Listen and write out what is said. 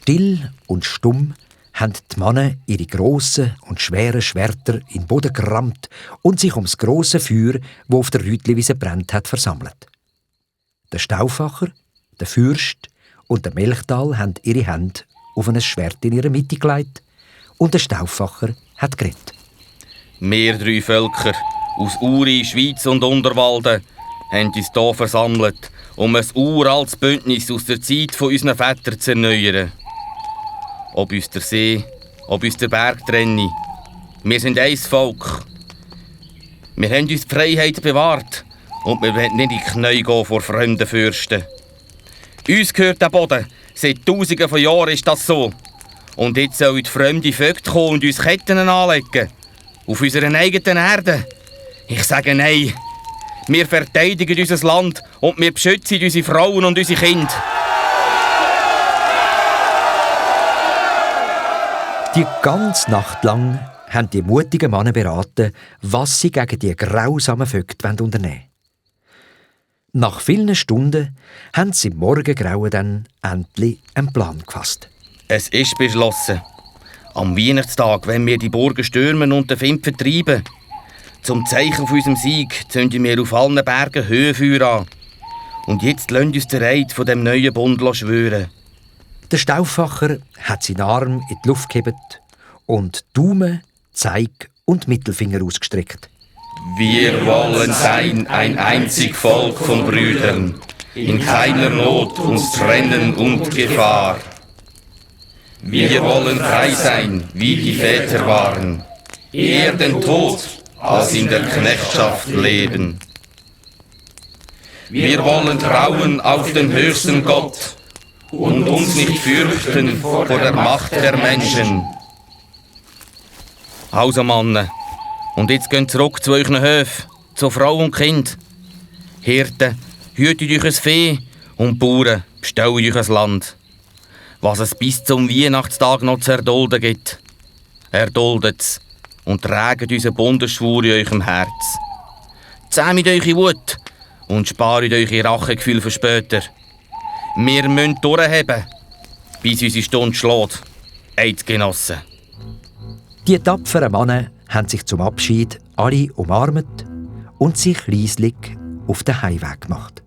Still und stumm haben die Männer ihre grossen und schweren Schwerter in den Boden gerammt und sich ums grosse Feuer, das auf der Rütliwiese brennt hat, versammelt. Der Stauffacher, der Fürst und der Melchtal haben ihre Hände auf ein Schwert in ihre Mitte gelegt und der Stauffacher hat geredet. Wir 3 Völker aus Uri, Schweiz und Unterwalden haben uns hier versammelt, um ein uraltes Bündnis aus der Zeit von unseren Vätern zu erneuern. Ob uns der See, ob uns der Berg trenne, wir sind ein Volk. Wir haben uns die Freiheit bewahrt und wir wollen nicht in die Knie gehen vor fremden Fürsten. Uns gehört der Boden. Seit Tausenden von Jahren ist das so. Und jetzt sollen die fremde Vögte kommen und uns Ketten anlegen. Auf unserer eigenen Erde. Ich sage nein. Wir verteidigen unser Land und wir beschützen unsere Frauen und unsere Kinder. Die ganze Nacht lang haben die mutigen Männer beraten, was sie gegen die grausamen Vögte unternehmen wollen. Nach vielen Stunden haben sie im Morgengrauen dann endlich einen Plan gefasst. Es ist beschlossen. Am Weihnachtstag wollen wir die Burgen stürmen und den Find vertreiben. Zum Zeichen von unserem Sieg zünden wir auf allen Bergen Höhenfeuer an. Und jetzt lasst uns den Eid von dem neuen Bund schwören. Der Stauffacher hat seinen Arm in die Luft gehebt und Daumen, Zeig und Mittelfinger ausgestreckt. Wir wollen sein ein einzig Volk von Brüdern, in keiner Not uns trennen und Gefahr. Wir wollen frei sein, wie die Väter waren, eher den Tod als in der Knechtschaft leben. Wir wollen trauen auf den höchsten Gott und uns nicht fürchten vor der Macht der Menschen. Also Männer, und jetzt geht zurück zu euren Höfen, zu Frau und Kind. Hirten, hütet euch ein Vieh und Bauern, bestellt euch ein Land. Was es bis zum Weihnachtstag noch zu erdulden gibt, erduldet es und trägt unseren Bundesschwur in eurem Herz. Zähmt eure Wut und spart eure Rachegefühle für später. Wir müssen durchheben, bis unsere Stunde schlägt. Eidgenossen. Die tapferen Männer haben sich zum Abschied alle umarmt und sich leislich auf den Heimweg gemacht.